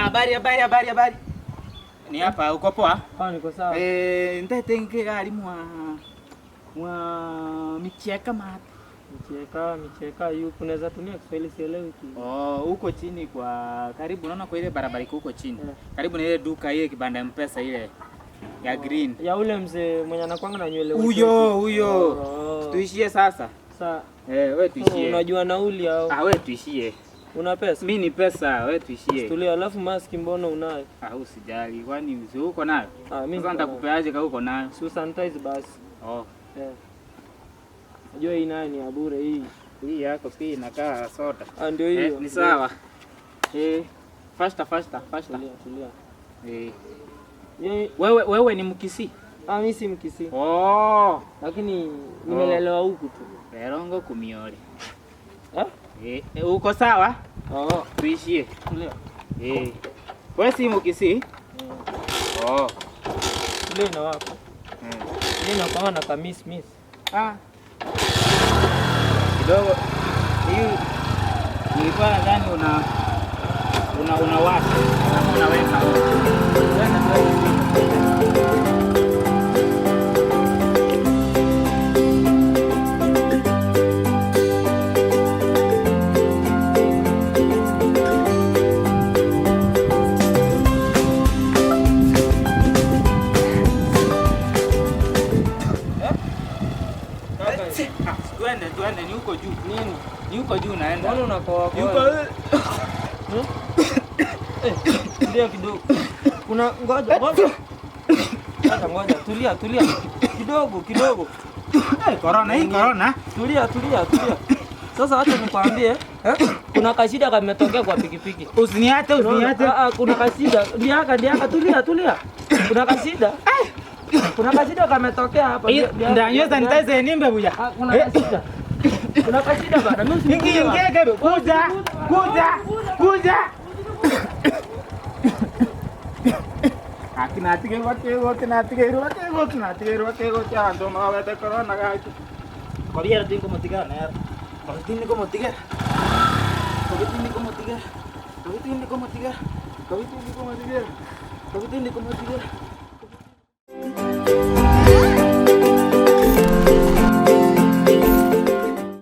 Habari habari habari habari. Ni hapa uko poa? Ah, niko sawa. Eh, ndete gari mwa mwa micheka mate. Micheka, micheka yupo, unaweza tumia Kiswahili sielewi ki. Oh, huko chini kwa karibu unaona kwa ile barabara iko huko chini. Yeah. Karibu na ile duka ile kibanda M-Pesa ile ya green. Ya ule mzee mwenye anakuanga na nywele Huyo huyo. Oh. Tuishie sasa. Sa, Eh, wewe tuishie. unajua nauli au Ah, wewe tuishie. una pesa? Mimi ni pesa, wewe tuishie. Tulia, alafu maski mbona unayo? Ah, usijali. Kwani usi uko nayo? Ah, mimi Sasa niko nayo. nitakupeaje kama uko nayo? Si usanitize basi. Oh. Eh. Najua hii nayo ni ya bure hii. Hii yako pia inakaa soda. Ah, ndio hiyo. Eh, ni sawa. Eh, faster faster faster. Tulia, tulia. Eh. Yeye, Wewe wewe ni Mkisii? ah, mimi si Mkisii. Oh. Lakini nimelelewa huku tu. Lerongo kumiore. Eh? Eh, eh, uko sawa? Oh, Tuishie. tulia. Eh. Wewe si Mkisii? Oh. Tulia inawaka. Mimi nakuanga na kamis miss. Ah. Kidogo hii nilikuwa nadhani una una unawasha ama unaweka. Twende, twende. Kaka, Ah, twende twende, ni huko juu. nini? Ni huko juu naenda. Mbona unakoa Ni huko. koa? Eh, tulia kidogo. Kuna ngoja ngoja. Ngoja ngoja, tulia tulia. Kidogo kidogo. Eh, corona hii corona. Tulia tulia tulia. Sasa acha nikwambie, eh? Kuna kashida kametokea kwa pikipiki. Usiniate, usiniate. Ah, ah, kuna kashida. Ndiaka ndiaka, tulia tulia. Kuna kashida. Kuna kashida kametokea hapa. Ndiaka, Ndanywe ndiaka. sanitizer nimbe buya. Ah, kuna kashida. Kuna kashida bana. Mimi Ingi usinikuze bana. ingie kebe. Kuja, kuja, kuja. Akinatige gote gote natige gote gote natige gote gote ando mawete corona gaki. Kobiera tinko motiga ner. Kobitin ko motiga. Kobitin ko motiga. Kobitin ko motiga. Kobitin ko motiga. Kobitin ko motiga.